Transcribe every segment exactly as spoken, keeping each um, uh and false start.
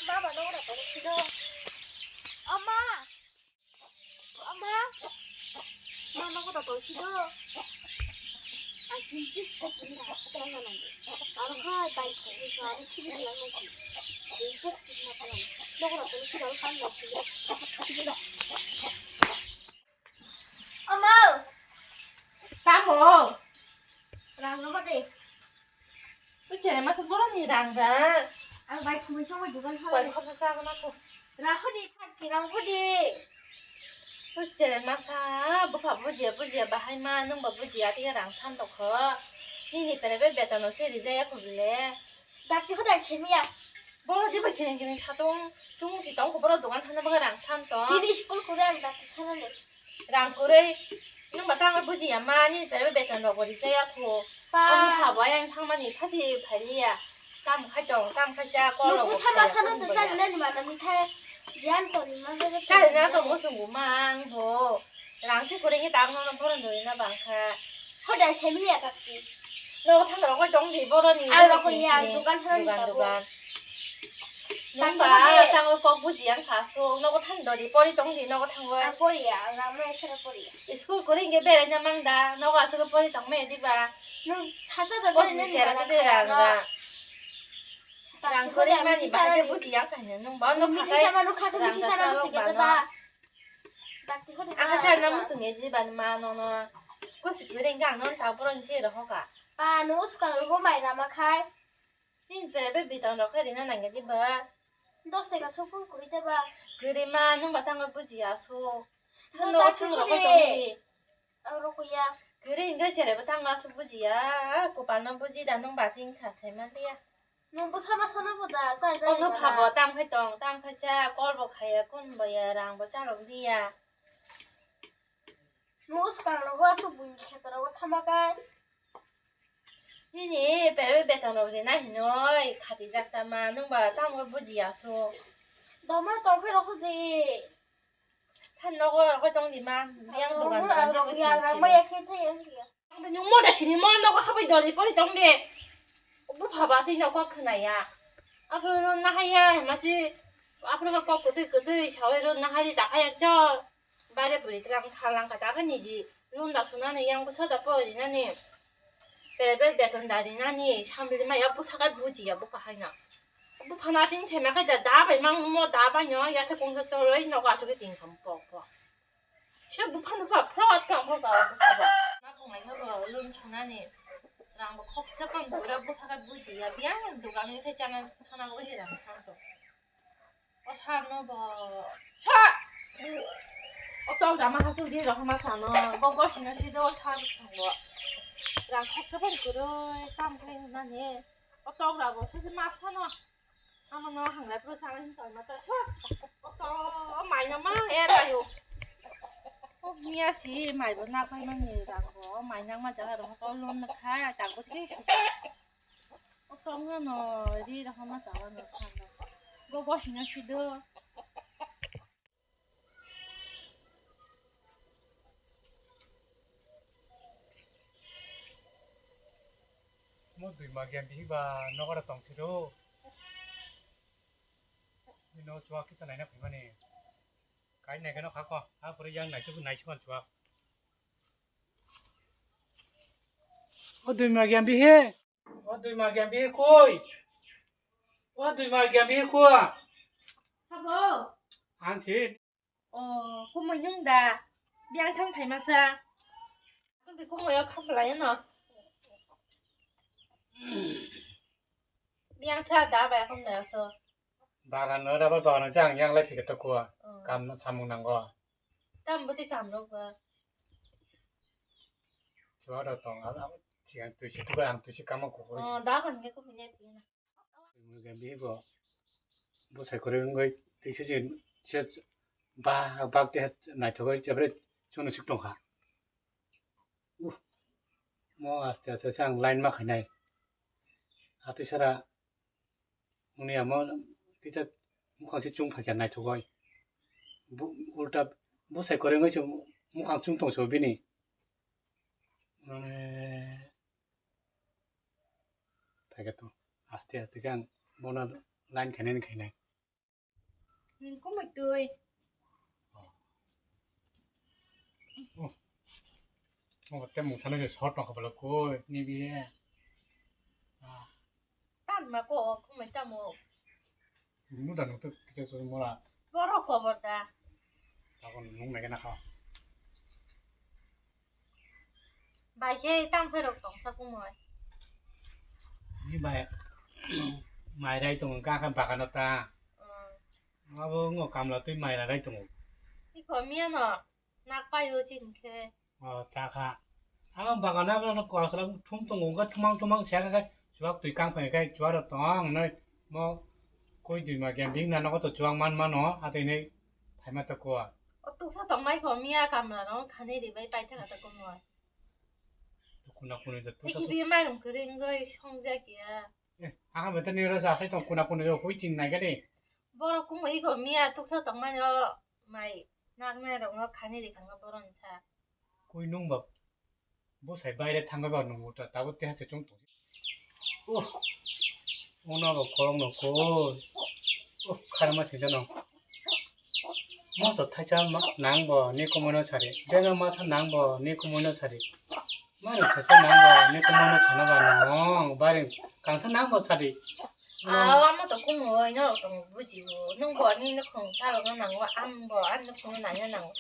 Mama, nogo da tong sido. Ama. Ama. Ma, nogo da tong sido. Ang tini just ko tini da hapsi tong na nang. Aro ha bai ko ni sa ni tini lang na si. Tini just ko na tong. Nogo da tong sido kan na si. Ama. Tamo. Rang no de. Uche masa boroni rang rang. Ang bai khumui songwi dugan Bai khalai. Khopsa sa gana ko. Rahodi pharti rahodi. Uche masa bupha bujia bujia bahai ma nungba bujia tiga rang san tokho. Nini pere be beton no se rijaya ko bile. Dakti hodai semiya. Boro diba kiring kiring satung tung si tong ko boro dogan thana baga rang san tong. Tini school kore ang dakti sana le. Rang kwrwi. Nwng ba tamo bujiya ma, nini pere beton rok bo rijaya kho. Pa. Omo ha bo ayang thangmani phasi phailiya. Tam khai tong, tam khai cha, kol rok bo sama khaya, sana to chani nani mana mithai. Jiyan to ni ma bebe. Chari na to mo sunggu ma ang bo. Rang se kwrwi ngi tang no boron dori na bang kha. Hodai se miya takti. Nogo thang rok koi tong di boroni. Ang rok koi ya, dugan thang dugan, dugan. Nogo thango kok buji ang kha so, nogo thang dodi pori tong di, nogo thango. Ang pori ya, ang rama esra pori ya. School kori inge berai na mang da, nogo asuk pori tong me di ba. Nung sasa da bori na ni ba da. Rang kori mani ba ke buji ang kha nung ba no kha kai. Rang ka sa rok ba no. Ang kha sa na musung e di ba ma no no. Ko si kori inge ang no ta poro ni se ro ka. Pa no uskang ro mai rama khai. Nini pere be bitang rok khe rina nangya di ba? Dos taka sopung kwrwi ta ba? Kwrwi ma, nwng ba tangwi bujiya so. Thango thang rok khe tong di. Ang rok ya. Kwrwi hwnkhe chere bo tangma aswk bujiya. Kopal no buji da nwng ba tin kha sai man liya. Nwng bwsa ma sana bo da, chai. Ono pha bo tang khai tong, tang khai cha, kol bo khaya, kun bo ya, rang bo cha rok diya. Nwng swkang rogo aswk buini kheto rogo thama kai. Nini pere beton rok rina hinoi khatijak tama, nwng ba tamo bujiya so. Doma tongkhe rokho de. Than nogo rokoi tong di ma, yang dogan dogan rok ya, rang maya khe thai yang ya. Ang nwng moda sini mo nogo habai doli pori tong de. Bupha ba twi nogo khwnaya. Aphuru nahaya hemati aphuru kok kwtwi kwtwi sawi ro nahari takhaya chol. Bare bwrwi twlang thalang ka ta khe niji lunda sunani yang bwsa da pori nani. Private beton dari nani sambil maya bwsa kai bujiya bupha haino. Bupha na tin thema kai da da bai mang mo da bai no ya te kong to roi no ga churi tin kam po po. Se bupha no pa pro at ka ho ka bupha ba. Na ko mai ho lun sunani. Rang bo khok sa pang bura bwsa kai bujiya biya dugan ni se chana thana bo hi rang thang to. O sar no bo. Sar! O tong dama hasu di rok ma sano. Bo bo sino si do sar song bo. Rang khok sa ban kuroi tam khe na ne. O tong ra bo si ma sano. Ama no hang lai pro sa hin tong ma ta sar. O to o mai no ma e ra yo. O miya si mai bo na pai ma ni rang bo. Mai nang ma jaga rok ko lon na kha ta ko ki su. Tongno no ri rok ma chawa no thang no. Bo bo sino sido. Mo dui ma gen bihi ba nogora tong sido. Bino chua kisa naina phaimani. Kai nai gano khako. Ha pore yang nai chuk nai chuk chua. O dui ma gen bihi. O dui ma gen bihi koi. O dui ma gen bihi koi. Sabo. Ang si. O, kumui nung da. Biang thang phai masa. Sung di kumui o kham lai no. Biang sa da bai kham lai so. Bagan no rubber bagan no jang yang lai phikir to kua. Kam no samung nang go. Tam buti kam rok ba. Chua da tong a, a, siang tui si tuka ang tui si kama kuku. O, da kan ke kumui ne pi na. Muga bihi bo bwsai kwrwi wngwi twi se se ba bak te naithogwi jebrai chwngno sik tongkha. Uh, mo aste aste se ang line ma khainai. Atwi sara wngya mo kisa mukhang se chwng phaikha naithogwi. Ulta bwsai kwrwi wngwi se mukhang chwng tongso bini. Mane Phaikhe to aste aste khe ang bono line khainani khainai. Hin kumui twi. Oh. Oh, te mung sana je short tong khabalo koi, ni biye. Ah. Tam ma ko, kumui tamo. Nung da nung tu kisa su mora. Borok kobor da. Ako nung mega na kha. Bai khe tam khe rok tong sa kumui. Ni bai. Mai rai tong ka kha bagano ta. Hmm. Abo ngo kamla twi mai rai tongo. Iko miya no. Nak paio chini khe. O, cha kha. Ang bagana abo no kwasla thum tongo, wngkha thumang thumang se kha khe chuwak twi kang phai khe chuwak rok tong nai mo koi dui ma gen bing na nogo to chuwak man mano, atwi nai phaima to kua. O tuksa tong mai ko miya kamla no khani ri bai pai thaka ta ko mo. Kuna kuni to tuksa. Iki bi mai rum kring goi song ja kiya. Eh, aha beto ni ro sa sai tong kuna kuni ro hui ching nai ga de. Borok kumo iko miya tuksa tongmani o mai naknai rokno khani rikha boroni sa. Koi nung ba bwsai baire thangbai ba nung uta tabuk teha se chwng tong. Uh, uno bo khorokno koi. Uh, kharma sijano. Moso thaisa ma nang bo ni kumoino sari. Bega masa nang bo ni kumoino sari. Mano sasa nang bo, ni kumono sana ba nong, baring kangsa nang bo sadi. Aw, amo to kumo, ino tong buji bo. Nung bo ni nukung salo no nang bo, am bo, an nukung nai no nang bo.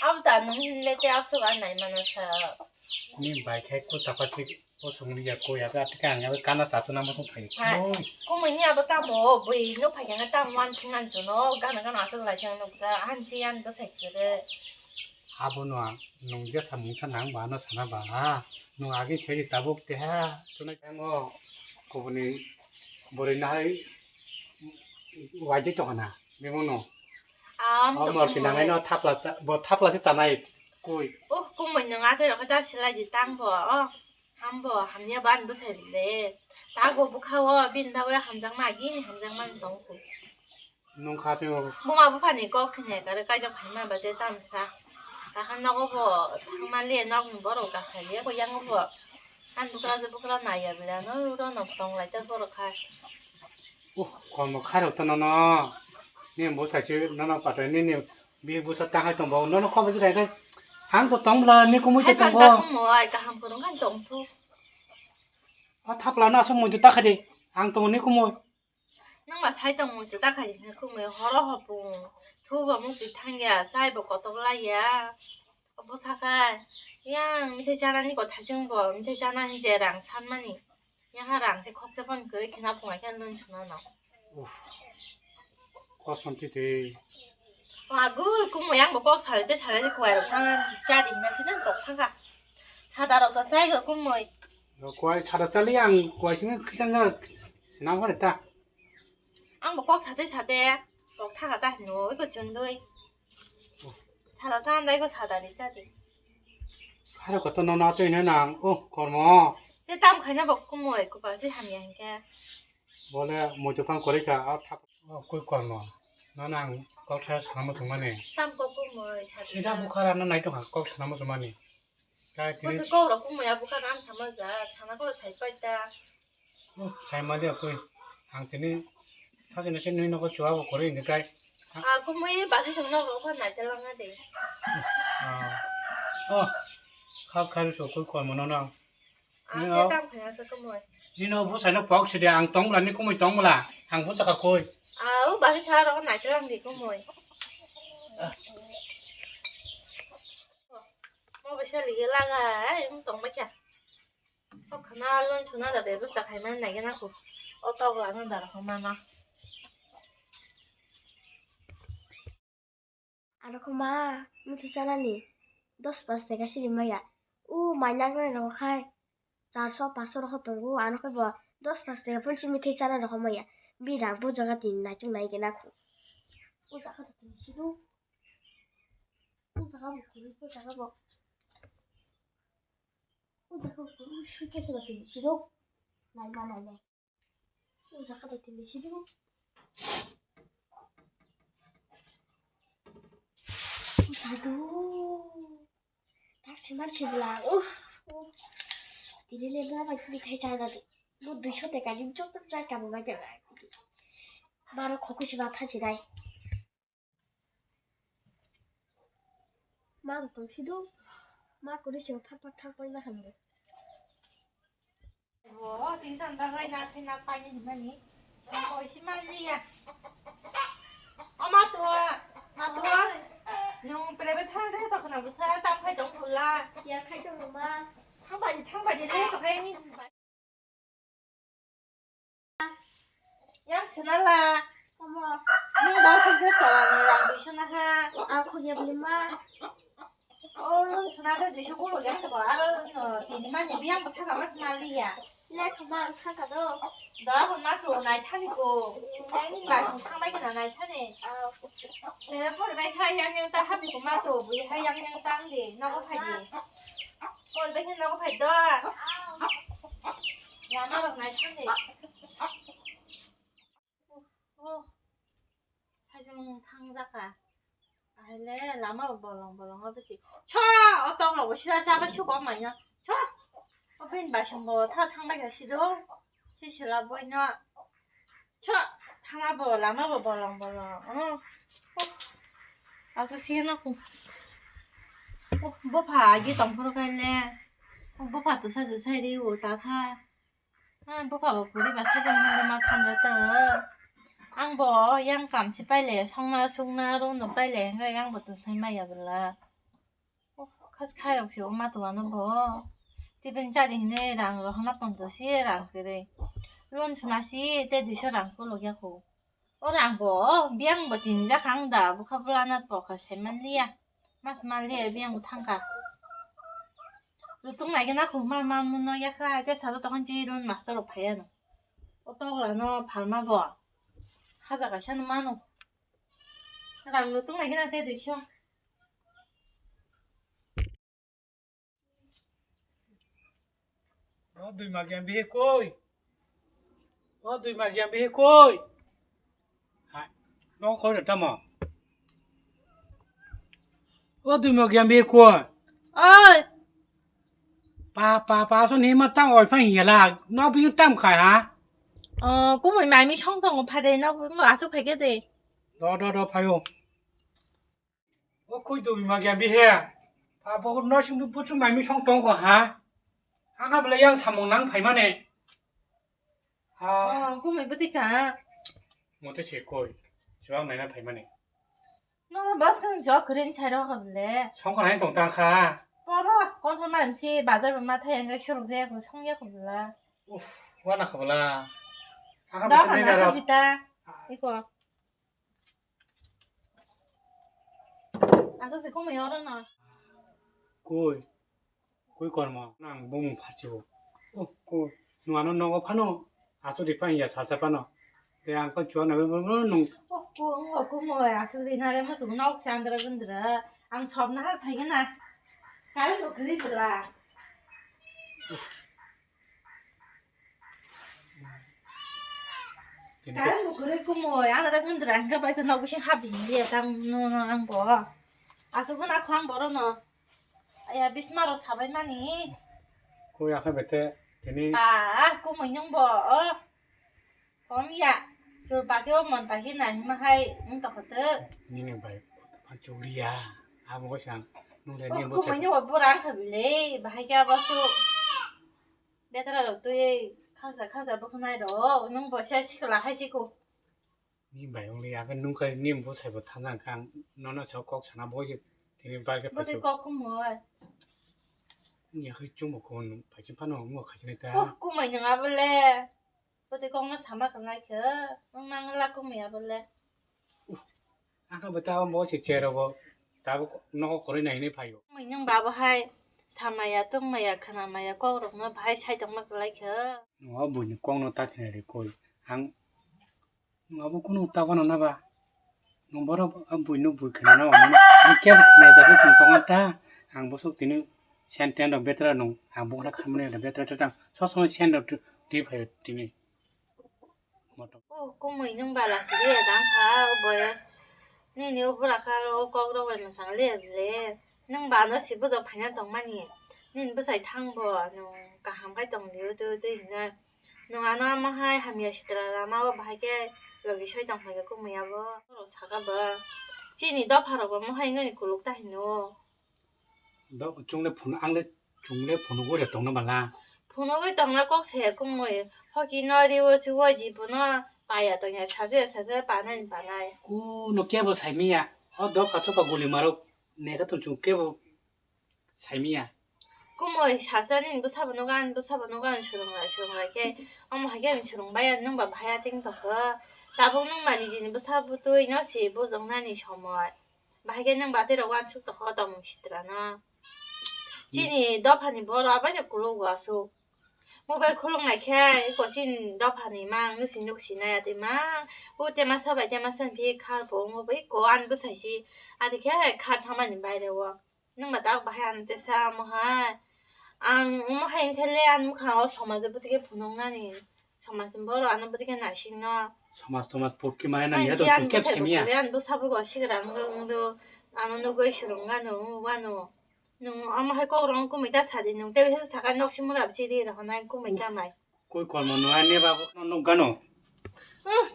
Abo da nung hinle te asuk an nai mana sa. Ni bai khai ku tapa si, ko sung ni ya ko ya, ati ka ang ya, kana sa su nang bo sung phai. Hai. Oi. Kumo ni abo tamo, bui no phai kana tam wan thung an chu no, gana gana asuk lai thang nuk ja, an chi an bo sai kere. Abono ang nwng jesa mungsa nang ba ano sana ba ha. Nwng agi seri tabuk teha chunai tango kubuni bwrwi nahai waijak tongkha na bemano. Am o to morki kumui. Nangai no thapla cha-, bo thapla se chanai kui. Oh, kumui nwng atwi rokhe ta silai di tang bo. Oh, ham bo hamya ban bwsai le. Tago bwkha o bini bagwi hamjakma agini hamjakma tong kho. Nung kha twi o. Buma buphani kok khini kare kaijak phaima ba tei tamsa. Takha nogo bo thangma liya nokni borok kasai liya ko yango bo. Ani bwkra je bwkra naiya bwla no uro no tong lai ta borok khai. Uh, komo khairok to nono. Ni bo sai se nono patai nini bi busa tangai tong bo. Nono kho bwswk khai khai. Ang to tong bwla ni kumui to tong bo. Hai tang ta kumo ai kaham phuru ngai tong thu. O thapla no aswk muitu ta khai di. Ang tong ni kumui. Nang ba sai tong muitu ta khai hwnwi kumui horo hopung. Thu bo mukti thangya, chai bo kotok laiya. Obo sakai, yang mithai chanani kotha chwng bo, mithai chana hinwi je rang sanmani. Yang ha rang se khoksa phone kwrwi khna phungai khe lun suna no. Uff. Kosom twi twi. Agu kumui yang bo kok salai tei salai tei kwai rok thang chadi hwnwi sini tok thangkha. Sada rok to chai go kumui. Kwai sada chali ang kwai sini kisa sinang hore ta. Ang bo kok sade sade kok thaga ta hino iko chundui. Sala chan dai ko sada ni chadi. Haro koto no na tui na nang o kormo. Te tam khaina bo kumoi kopal se hamya hinkhe. Bole muitu phang korika a thap o koi kormo. No nang kok tha sana mo thumani. Tam ko kumoi sadi. Sida bukhara no nai to kok sana mo thumani. Tai tini. Kok rok kumoi a bukhara an sama ja sana ko sai pai ta. Oh, sai mali akui. Ang tini thajina se nui nogo chua bo kori ni kai. Ah, kumui basi sung nogo ko nai te langa de. Ah. Oh. Khak khari so koi koi mono na. Ah, ni te no. Tam khaya sa kumui. Ni no bo sai no pok si de ang tong bla ni kumui tong bla. Ang bo saka koi. Ah, o basi sa ro nai te lang de kumui. Ah. Mo basi ligi laga, eh, tong ba kya. O khana lon suna da bebasta khaimani naigena kho. O togo ano da rokho mano. Aro kho ma, muthi chanani dos pas teka siri maya. U mainak nai rokho khai charso paso rokho tongo, ano khe bo dos pas teka phone si muthi chana rokho maya. Bi rang bo jaga tin naituk naigena kho. U jaga da tin sidu. U jaga bo kuri, u jaga bo. O jaga o kuru suitcase rok tini siro. Nai ma nai nai. O jaga da tini siro. O jadu. Tak si mar si bla. Uff. Tini le bla bai kuri thai chai da di. Bo duiso teka di jok tok chai kabo bai kya. Baro khoku si ba tha si dai. Ma rok tong sido. Ma kori se thak thak thak pai na hamle. Bo, tini sanda gai na thai na pai ni himani. Bo isi ma liya. O ma tua, ma tua. Nung private thang de to khna bwsa tam khai tong thula. Ya khai tong ma. Thang bai, thang bai de le to khai ni. Yang khna la. Omo. Nung bo sung khe sala ni rang duiso na ha. Ang khun ya bini ma. O, nung suna de duiso kulo yang to aro no tini mani biyang bo thaka ma khna liya. Le khma ang thaka do. Da bo na to nai thani ko. Nai ni ba sung thang bai khna nai thani. Au. Le phone bai khai yang yang ta habi ko ma to bui hai yang yang tang de. Nogo phai de. Phone bai khna nogo phai do. Lama rok nai thani. Oh, hai jong thang jaka. Ahai le lama bolong bolong o bisi. Cho, o tong rok bo sira cha bai suk o mai no. Cho, o bin bai song bo tha thang bai ka si do. Si sila boi no. Cho, thana bo lama bo bolong bolong. Oh. Aso si no ku. Oh, bopha agi tong phuru kai le. Oh, bopha to sa sa sai ri o ta kha. Ah, bupha bo kwrwi ba sajwk hinwi ma thangjak ta. Ang bo yang kam se paile, songna songna rono paile, hwnkhe yang bo twsai maya bwla. Oh, khas khairok se o ma tongmano bo. Tibini chari hinwi rang rohorna ponto se rang kwrwi. Loan suna se tei duiso rang kolok ya kho. O rang bo biyang bo tini jak ang da, bwkha bwlana pokha sai man liya. Mas man liya biyang bo thangkha. Lutung nai gana khum mal mal muno yakha, tei salo tokon chi run master rok phai ano. O tokla no phalma bo. Haja kaisa no mano. Rang lutung nai gana tei duiso. O dui magiam bihi koi? O dui magiam bihi koi? Hai, no koi da tamo? O dui magiam bihi koi? Oi. Pa, pa, pa, so ni ma tang oi phang hiya la. No bi tam khai ha? O, kumui mai mi song tongo phade, no, no, asuk phai ke de. Do, do, do, phayo. O khui dui ma gyan bihe. Abo no sing buchu mai mi song tong ko ha. Anga bela yang samung nang phai mane. Ha. Oh, kumui bwtwi ka. Mote se koi. Chuang nai na phai mane. No bas kan jok kren chai ro ka bele. Song ko nai tong ta kha. Poro kon thon man si bazar ma thai ang khuruk je ko song ya ko bela. Uf, wana ka bela. Anga da bela sana na sa ras. Jita. Iko. Aswk se kumui oro no. Koi. Koi kormo. Nang bumung phachibo. Oh, koi. Nwng ano nogo phano. Aswk di phai ya salsa phano. Te ang koi chuana bumung nung. Oh, ko, oh, kumui aswk di nare masuk nok sandra gundra. Ang sobna ha phai gana. Kare to kri bela. Tini Kang ke bo kwrwi kumui, ang rok wng rang ka bai khe nok bising hap di hinwi tang no, no, ang bo. Aswk na khwang boro no. Aya bisma rok sabai mani. Koi akhe bete tini. Ah, kumui nung bo. Kom ya. Chur pake o mon pake na hima hai wng tokho tw. Nini bai phan churiya. Abo ko sang nung le ni bo. Kumui ni bo bora ang kha bile. Bahai khe abo su. Betra rok twi khaksa khaksa bwkhanai rok nwng bo se sikla hai siko. Ni bai wngli ya khe nung khai ni bo sai bo thanjang kha ang nono se kok sana bo se tini bai khe. Bo twi kok kumui. Ni ya khai chwng bo kon pai se phano mo khai se ta. Oh kumui nwng abo le. Bo twi kok no sama kha nai khe. Nwng mang la kumui abo le. Aka bwta o bo se chair rogo tabuk nogo kwrwi nai hinwi phaio. Mui nwng babo hai samaya tongmaya khwnamaya kok rokno bahai sai tongma kwlai khe. Nwng o buini kok no ta khinai ri koi ang nwng abo kunu ta phano na ba nwng borok o buino bui khwnana omono bui kebo khwnai jagwi tong tongo ta ang bwswk tini senten rok betra nwng ang bokra khamani betra ta sob somoi sen rok twi phaio tini. Oh, kumui nwng bala sidi ya dang kha, o boyos. Nini o bura kha, o kok rok bai mwsang le le. Nwng ba no si bujok phaina tongmani. Nini bwsai thang bo, nwng kaham khai tong di, o twi, o twi hinwi. Nwng ano amo hai hamya sitra rama o bahai khe logi soi tong phai khe kumui abo. Borok saka bo. Chini dopha rok bo mohai nwng kuluk ta hino. Do chungle phun angle chungle phunugwi re tongna bala. Phunugwi tongna kok se kumui. Hoki no riwo chuwo ji phuno paya tongya saje saje panai panai. Ku no kebo saimiya. O do kacho ka guli marok. Nega tong chung kebo saimiya. Kumui sasa nini bwsabo nugo ani bwsabo nugo ani swrwnglai swrwnglai khe omo hai khe ani swrwngbai ani nwng ba bahai ating tongkha. Tabuk nwng ba nijini bwsa bwtwi no se bujoknani somoi. Bahai khe nwng ba tei rok uansuk tongkha o tongmung sitrano. Chini dophani borok abaino kulugo aswk. Mobile khuluk nai khe eko chini dophani mang nusi nuk sinai atwi mang. O temasa bai temasa ni phi khar bo wngo bo eko ani bwsai si. Adi khe khar thamani baire o. Nwng ba tak bahai ang tesa amo hai. Ang omo hai wngkhe le ang mwkhang o somajo bwtwi phunuknani. Somaj ni borok ano bwtwi naisingno. Somaj tomaj pokki maya nang ya to chukya semiya. Ang bwsa bugo sigra ang do ang do ano nugwi swrwng gano wano. Nwng omo hai kok rong kumui ta sadi nwng tei sakha nok simura bisi ri rok nai kumui ta mai. Koi kormo no ani babu no nuk gano.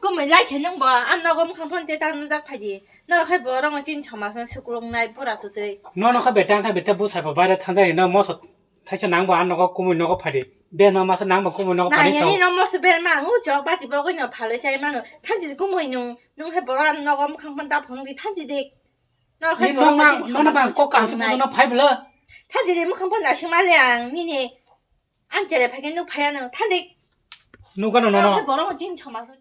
Kumui lai khe nwng bo ang nogo mwkhang phone te ta nujak phaidi. Norok hai bo rong chin choma sa suklung nai pura tutui. No no kha beta kha beta bu sai bo bare thanjai no moso thaisa nang bo ang nogo kumui nogo phaidi. Ben ma masa nang bo kumui nogo phaidi. Nai ni no moso ben ma ngu chok bati bo goi no phaloi chai mano. Thanji kumui nung nung hai bo ang nogo mwkhang phone ta phone gi thanji dik. No khe ni borok no ma chin no na chama bang sa ko kam chuknai. Su no phai bla. Thanji de mukhang phan da sima le ang nini. Ang chere phai ke nuk phai ano thandi. Nuk ano no no. No khe borok chin chama sa.